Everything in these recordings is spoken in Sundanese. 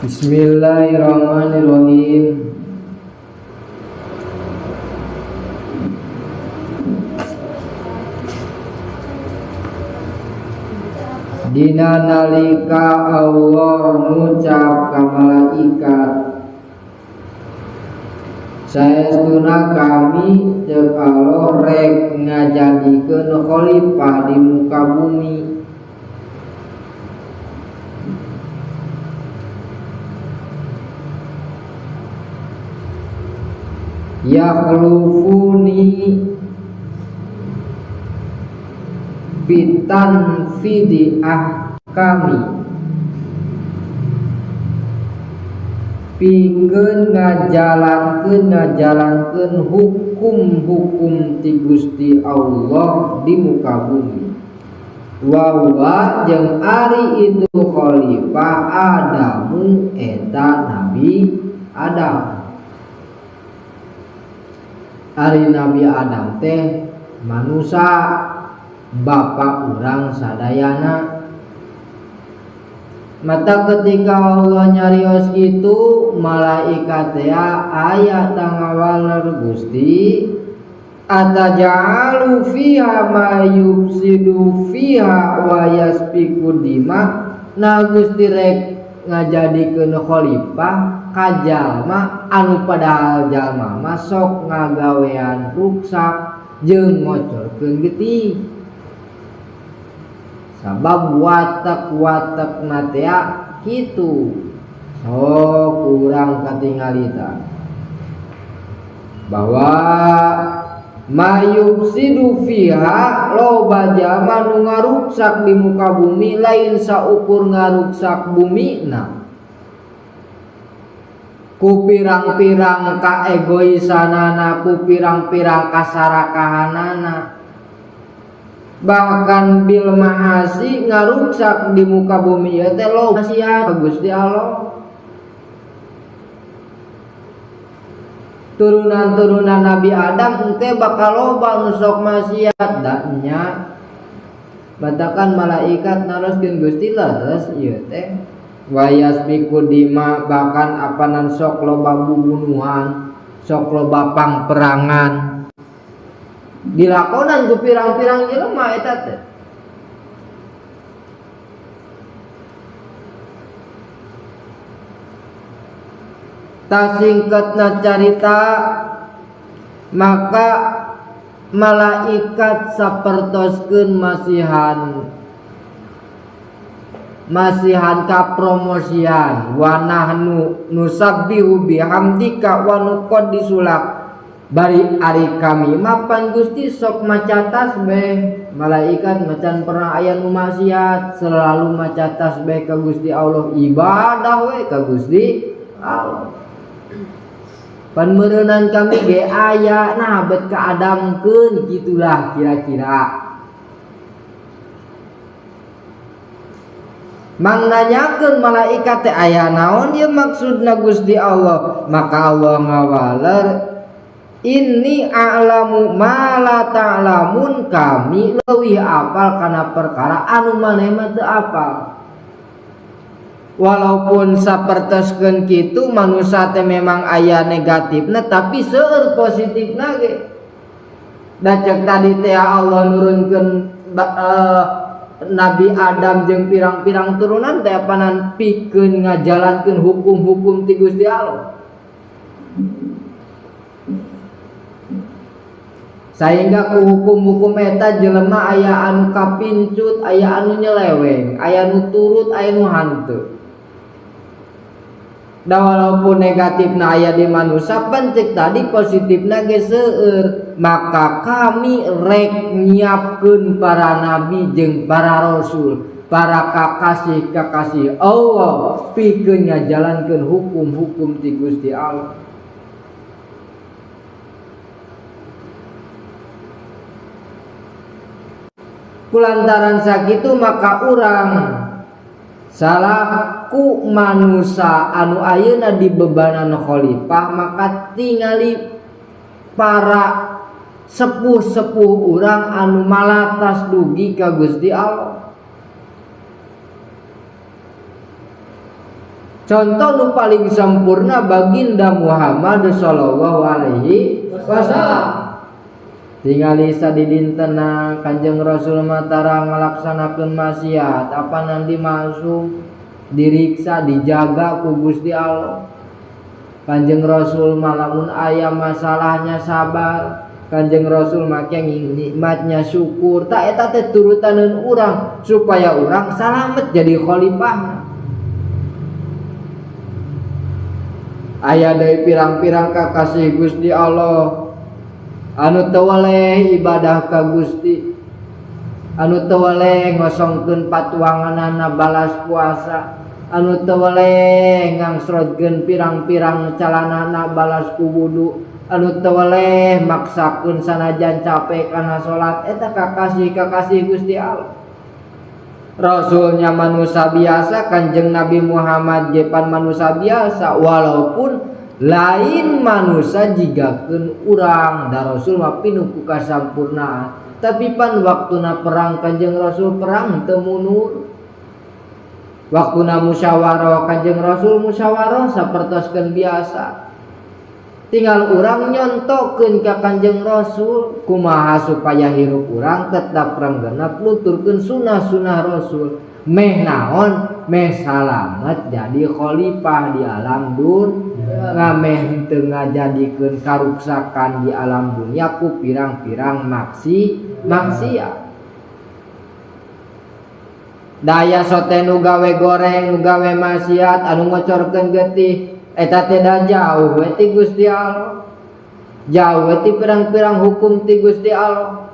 Bismillahirrahmanirrahim. Dina nalika Allah ngucap ka malaikat, saestuna kami ceuk Allah rek ngajadikeun khalifah di muka bumi. Yakhlufuni bitanfidi ahkami, pikeun ngajalankeun hukum-hukum ti Gusti Allah di muka bumi. Wa huwa jeung ari itu khalifah Adamu eta Nabi Adam. Ari Nabi Adam teh manusa bapak urang sadayana. Mata ketika Allah nyarios itu malaikat teh aya tangawaler Gusti ataja'alu fiha ma yufsidu fiha wa yasfiku dima. Nah Gusti rek ngajadikeun khalifah ka jalma anu padahal jalma mah sok ngagawean ruksak jeung ngocorkeun getih. Sabab watak-watak natea kitu sok kurang katingalita bahwa mayufsidu fiha loba jalma nu ngaruksak di muka bumi lain saukur ngaruksak bumina ku pirang-pirang kaegoisanana, ku pirang-pirang kasarakahanana, bahkan bil ma'asi ngaruksak di muka bumi ieu teh loba maksiat ka Gusti Allah. Turunan-turunan Nabi Adam engke bakal loba nu sok maksiat da nya. Batakan malaikat naroskeun Gusti leres ieu teh wayasbiku dima, bahkan apanan sok loba bubunuhan, sok loba pangperangan dilakonan ku pirang-pirang jelema eta teh. Tasingketna carita maka malaikat sapertoskeun masihan kapromosian wa nahnu nusabbihu bihamdika wa nuqaddisu lak. Bari ari kami mapan Gusti sok maca tasbih, malaikat macan pernah aya nu maksiat, selalu maca tasbih ka Gusti Allah, ibadah we ka Gusti Allah. Pan meureunan kami ge aya nah bet kaadamkeun kitulah kira-kira. Mang nanyakeun malaikat teh aya naon ieu maksudna Gusti Allah, maka Allah ngawaler inni a'lamu ma la ta'lamun, kami leuwih apal kana perkara anu maneh mah teu apal. Walaupun sapertoskeun kitu manusa teh memang aya negatifna tapi seueur positifna ge. Da ceuk tadi teh Allah nurunkeun Nabi Adam jeung pirang-pirang turunan teh apanan pikeun ngajalankeun hukum-hukum ti Gusti Allah. Sehingga ku hukum-hukum eta jelema aya anu kapincut, aya anu nyeleweng, aya anu turut, aya anu hanteu. Da walaupun negatifna aya di manusia, pan ceuk tadi positifna ge seueur. Maka kami rek nyiapkeun para nabi jeung para rasul, para kakasih-kakasih Allah pikeun ngajalankeun hukum-hukum ti Gusti Allah. Kulantaran sakitu maka urang salaku manusa anu ayeuna dibebanan khalifah maka tingali para sepuh-sepuh urang anu malatas dugi ka Gusti Allah. Contoh nu paling sempurna baginda Muhammad sallallahu alaihi wasallam. Tingali sadidintena Kanjeng Rasul mah tara ngalaksanakeun maksiat, apa nanti masuk diriksa dijaga ku Gusti Allah. Kanjeng Rasul mah lamun aya masalahnya sabar, Kanjeng Rasul mah kenging nikmatnya syukur. Tak eta teh turutaneun urang supaya urang salamet jadi khalifah. Aya deui pirang-pirang kakasih Gusti Allah anu teu weleh ibadah ka Gusti, anu teu weleh ngosongkeun patuanganana balas puasa, anu teu weleh ngangsrodkeun pirang-pirang calanana balas ku wudu, anu teu weleh maksakeun sanajan capek kana salat. Eta kakasih-kakasih Gusti Allah. Rasulnya manusia biasa, Kanjeng Nabi Muhammad ge pan manusia biasa, walaupun lain manusia jigakeun urang, da Rasul mah pinuh ku kasampurnaan. Tapi pan waktuna perang Kanjeng Rasul perang teu mundur. Waktuna musyawarah Kanjeng Rasul musyawarah sapertoskeun biasa. Tinggal urang nyontokeun ka Kanjeng Rasul kumaha supaya hirup urang tetap renggenep nuturkeun sunah-sunah Rasul. Meh naon? Meh salamet jadi khalifah di alam dunia, ngameh teu ngajadikeun karuksakan di alam dunia ku pirang-pirang maksiat. Daya sote nu gawe goreng, nu gawe maksiat, anu ngocorkeun getih, eta teh da jauh we ti Gusti Allah. Jauh we ti pirang-pirang hukum ti Gusti Allah.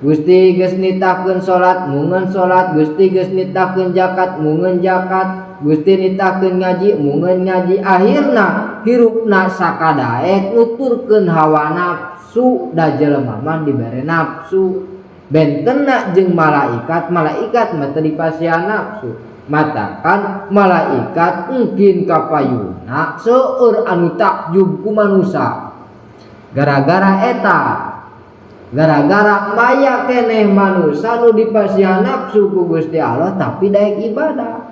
Gusti geus nitahkeun salat, mungeun salat. Gusti geus nitahkeun zakat, mungeun zakat. Gusti nitahkeun ngaji, mungeun ngaji. Akhirna hirupna sakadaek nuturkeun hawa nafsu, da jelema mah dibere nafsu. Bentenna jeung malaikat, malaikat mah teu dipasihan nafsu. Matakan malaikat mungkin kapayuna seueur anu takjub ku manusa. Gara-gara eta, gara-gara maya keneh manusa nu dipasihan nafsu ku Gusti Allah tapi daek ibadah.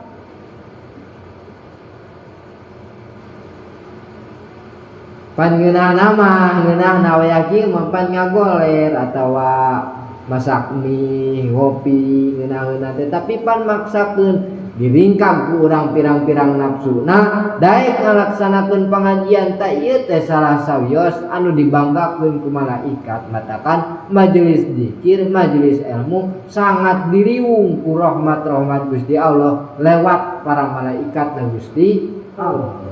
Pan ngeunahna mah ngeunahna we kieu mah pan ngagoler atawa masak mie, ngopi, ngeunah-ngeunah teh, tapi pan maksakeun diringkang ku urang pirang-pirang nafsu. Nah, daek ngalaksanakeun pangajian ta ieu teh salah sawios anu dibanggakeun ku malaikat. Matakan majelis zikir, majelis ilmu sangat diriwung ku rahmat-rahmat Gusti Allah lewat para malaikat dan Gusti Allah.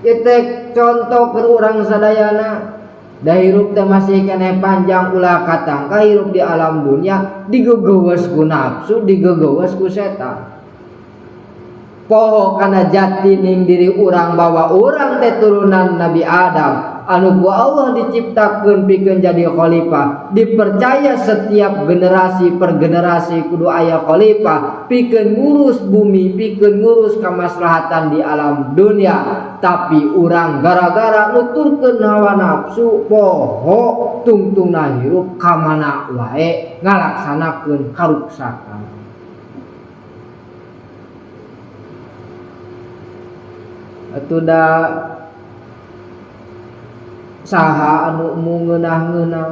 Ieu teh contoh keur urang sadayana. Da hirup teh masih keneh panjang, ulah katangka hirup di alam dunia digegewes ku nafsu, digegewes ku setan. Poho kana jati ning diri urang bahwa urang teh turunan Nabi Adam anu ku Allah diciptakeun pikeun jadi khalifah, dipercaya setiap generasi per generasi kudu aya khalifah pikeun ngurus bumi, pikeun ngurus kamaslahatan di alam dunia. Tapi urang gara-gara nuturkeun hawa nafsu poho tungtungna hirup ka mana wae ngalaksanakeun karuksakan. Atuh da saha anu mung ngeunah-ngeunah,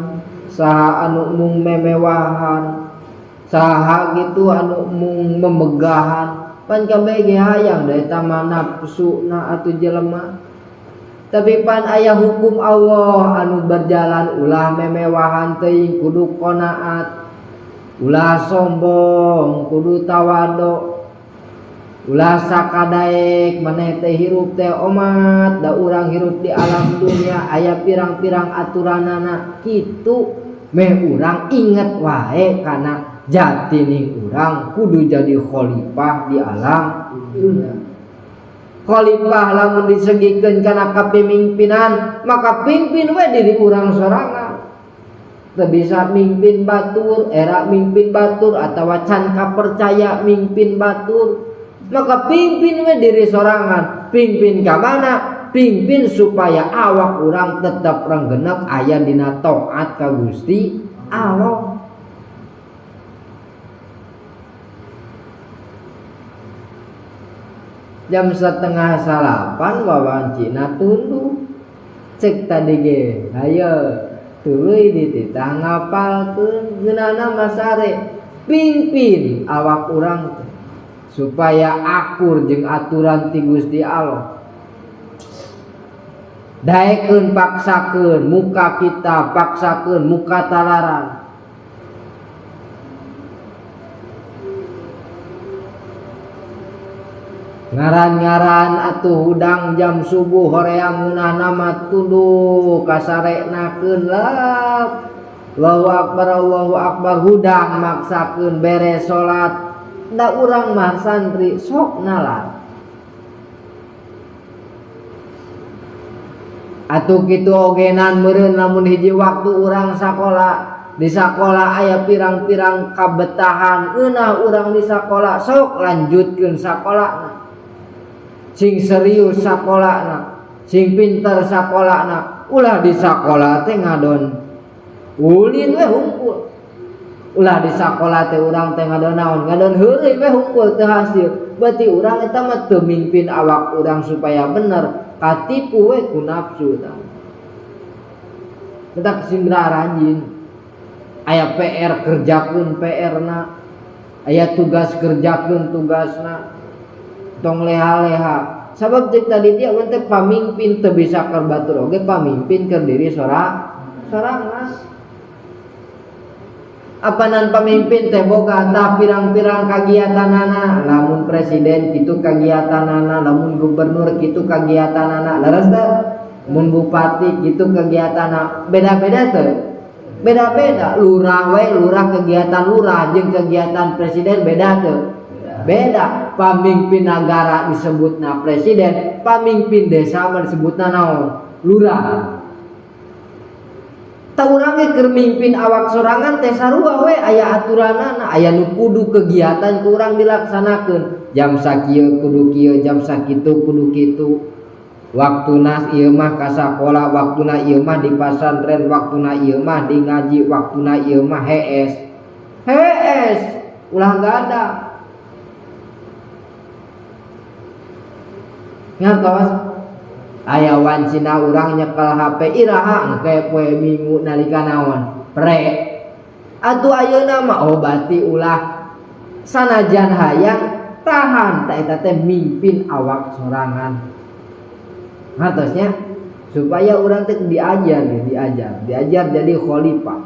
saha anu mung memewahan, saha gitu anu mung memegahan, pan kabeh ge hayang da eta mah nafsuna atuh jelema. Tapi pan aya hukum Allah anu berjalan, ulah memewahan teuing kudu qanaat, ulah sombong kudu tawadu, ulah sakadaek maneh teh hirup teh omat, da urang hirup di alam dunia aya pirang-pirang aturanana kitu. Meh urang inget wae kana jatining urang kudu jadi khalifah di alam dunia. Khalifah lamun disegikeun kana kapimimpinan, maka pimpin we diri urang sorangan. Teu bisa mimpin batur, era mimpin batur atawa can kapercaya mimpin batur, maka pimpin we diri sorangan. Pimpin ka mana? Pimpin supaya awak urang tetap renggenep aya dina taat ka Gusti Allah. Jam 7:30 wawancina tunduh. Cek tadi ge, hayo tuluy dititah ngapalkeun ngeunana masare. Pimpin awak urang teh supaya akur jeung aturan ti Gusti Allah. Daekeun paksakeun muka kita, paksakeun muka talaran. Ngaran-ngaran atuh hudang jam subuh hoream ngeunah nama tunduh kasareknakeun lap. Allahu akbar Allahu akbar hudang maksakeun beres salat. Da urang mah santri sok nalar. Atuh kitu ogenan meureun lamun hiji waktu urang sakola, di sakola aya pirang-pirang kabetahan ngeunah urang di sakola sok lanjutkeun sakolana. Sing serius sakolana, sing pinter sakolana, ulah di sakola teh ngadon ulin we hungkul. Ulah di sakola teh urang teh ngadon naon, ngadon heureuy we hungkul teu hasil. Berarti urang eta mah teu mimpin awak urang supaya bener, katipu we ku nafsu tah. Tetap sing rajin. Aya PR kerjakeun PR-na, aya tugas kerjakeun tugasna. Tong leha-leha. Sabab cek tadi dia urang teh pamimpin teu bisa keur batur oge pamimpin keur diri sorangan. Apanan pamimpin teh boga tah pirang-pirang kagiatanana, lamun presiden kitu kagiatanana, lamun gubernur kitu kagiatanana, leres teh? Mun bupati kitu kegiatanana, beda-beda teh? Beda-beda. Lurah we, lurah kegiatan lurah jeung kegiatan presiden beda teh? Beda. Pamimpin negara disebutna presiden, pamimpin desa mah disebutna naon? Lurah. Ta urang ge keur mimpin awak sorangan teh sarua we aya aturanana, aya nu kudu kegiatan ku urang dilaksanakeun. Jam sakieu kudu kieu, jam sakitu kudu kitu. Waktuna ieu mah ka sakola, waktuna ieu mah di pasantren, waktuna ieu mah di ngaji, waktuna ieu mah hees. Hees, ulah gada. Ngartos? Aya wancina urang nyekel HP iraha engke poe Minggu nalika naon? Pre. Atuh ayeuna mah obati ulah sanajan hayang tahan ta eta teh mimpin awak sorangan. Ngartosnya? Supaya urang teh diajar, diajar, diajar jadi khalifah.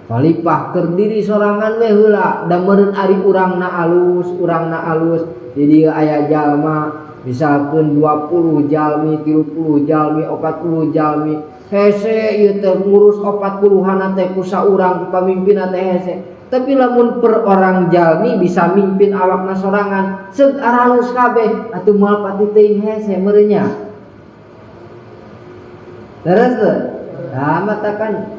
Khalifah keur diri sorangan we heula da meureun ari urangna alus, urangna alus. Jadi aya jalma misalkan 20 jalmi, 30 jalmi, 40 jalmi hese ieu teh ngurus 40-an teh ku saurang pamimpinna teh hese. Tapi lamun per orang jalmi bisa mimpin awakna sorangan seug aralus kabeh atuh moal pati teuing hese meureun nya. Leres teu? Tah matakan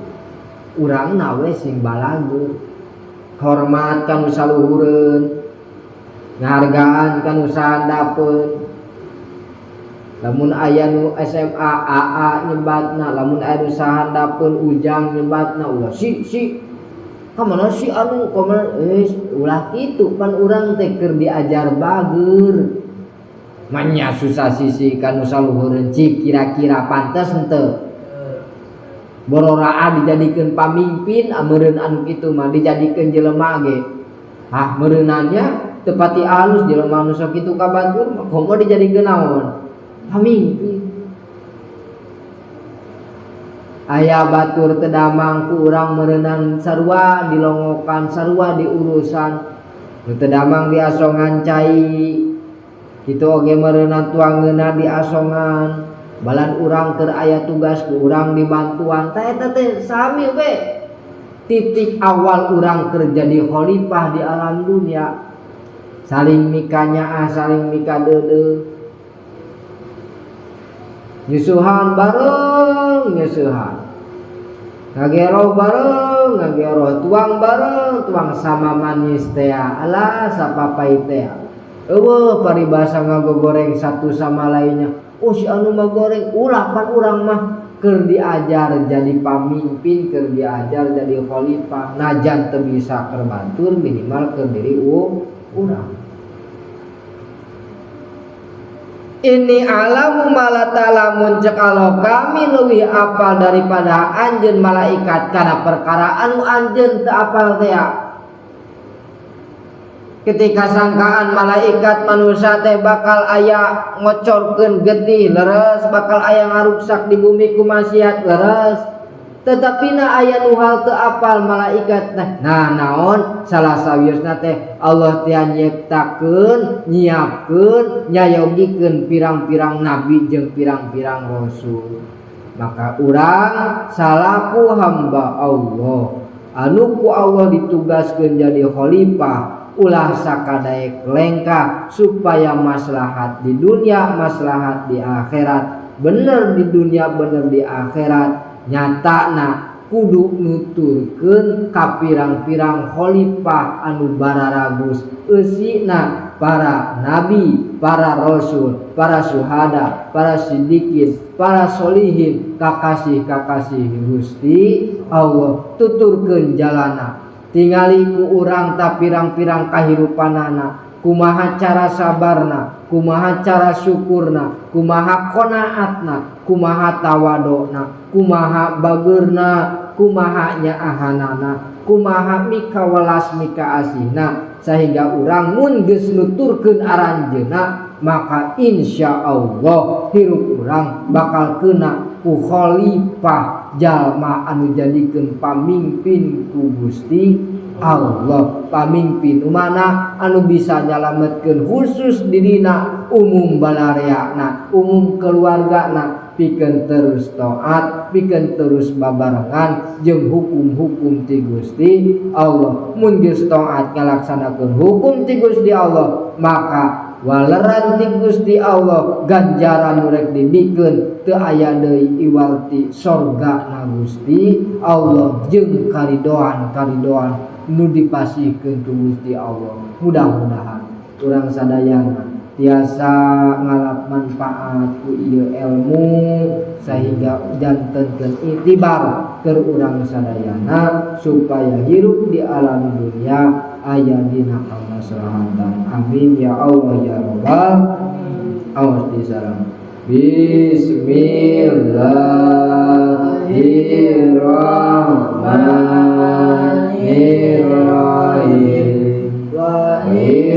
urangna we sing balagur. Hormat ka nu saluhureun, ngahargaan ka nu sahandapeun. Lamun aya nu SMA AA nyebatna, lamun aya nu sahandapeun ujang nyebatna ulah si si ka mana si anu ka mana ulah kitu pan urang teh keur diajar bager. Manya susah sisi ka nu saluhureun cik kira-kira pantes henteu. Bororaa dijadikeun pamimpin ameureun anu kitu mah dijadikeun jelema ge. Hah meureunannya teu pati alus jelema nu sakitu ka batur mah komo dijadikeun naon? Pamimpin. Aya batur teu damang ku urang meureunang sarua dilongokan sarua diurusan. Nu teu damang diasongan cai. Kitu oge meureunang tuangeuna diasongan. Balan urang keur aya tugas ku urang dibantuan. Tah eta teh sami we. Titik awal urang keur jadi khalifah di alam dunia. Saling mikanyaah, saling mikadeudeuh. Nyusuhan bareng, nyusuhan. Ngagero bareng, ngagero. Tuang bareng, tuang sama manis teh. Alah sapapai teh. Eueuh paribasa ngagogoreng satu sama lainnya. Oh si anu mah goreng, ulah pan urang mah keur diajar jadi pamimpin, keur diajar jadi khalifah. Najan teu bisa keur batur minimal keur diri urang. Inni a'lamu ma la ta'lamun, cek Allah kami leuwih apal daripada anjeun malaikat kana perkara anu anjeun teu apal teh. Ketika sangkaan malaikat manusia teh bakal aya ngocorkeun getih, leres, bakal aya ngaruksak di bumi ku maksiat, leres, tetapi na aya nu hal teu apal malaikat. Nah, naon salah sawiosna teh Allah teh nyiptakeun, nyiapkeun, nyayogikeun pirang-pirang nabi jeung pirang-pirang rasul. Maka urang salaku hamba Allah anu ku Allah ditugaskeun jadi khalifah, ulah sakadaek lengkah supaya maslahat di dunia, maslahat di akhirat, bener di dunia, bener di akhirat, nyatana kudu nuturkeun ka pirang-pirang khalifah anu bararagus, eusina para nabi, para rasul, para suhada, para sidikin, para solihin, kakasih-kakasih Gusti Allah. Tuturkeun jalana, tingali ku urang ta pirang-pirang kahirupanana, kumaha cara sabarna, kumaha cara syukurna, kumaha qonaatna, kumaha tawadona, kumaha bageurna, kumaha nyaahanana, kumaha mikawelas mika asihna, sehingga urang mun geus nuturkeun aranjeuna, maka insya Allah hirup urang bakal kena ku khalifah, jalma anu jadikeun pamimpin ku Gusti Allah, pamimpin mana anu bisa nyalametkeun khusus dirina, umum balareana, umum keluargana, pikeun terus taat, pikeun terus babarengan jeung hukum-hukum ti Gusti Allah. Mun geus taat ngalaksanakeun hukum ti Gusti Allah, maka waleran ti Gusti Allah, ganjaran nu rek dibikeun teu aya deui iwal ti sorga na Gusti Allah jeung karidoan-karidoan nu dipasihkeun ku Gusti Allah. Mudah-mudahan urang sadayana tiasa ngalap manfaat ku ieu ilmu sehingga jantenkeun iktibar keur urang sadayana supaya hirup di alam dunia aya dina kamaslahatan. Amin ya Allah ya Rabbal. Awas di salam. Bismillahirrahmanirrahim.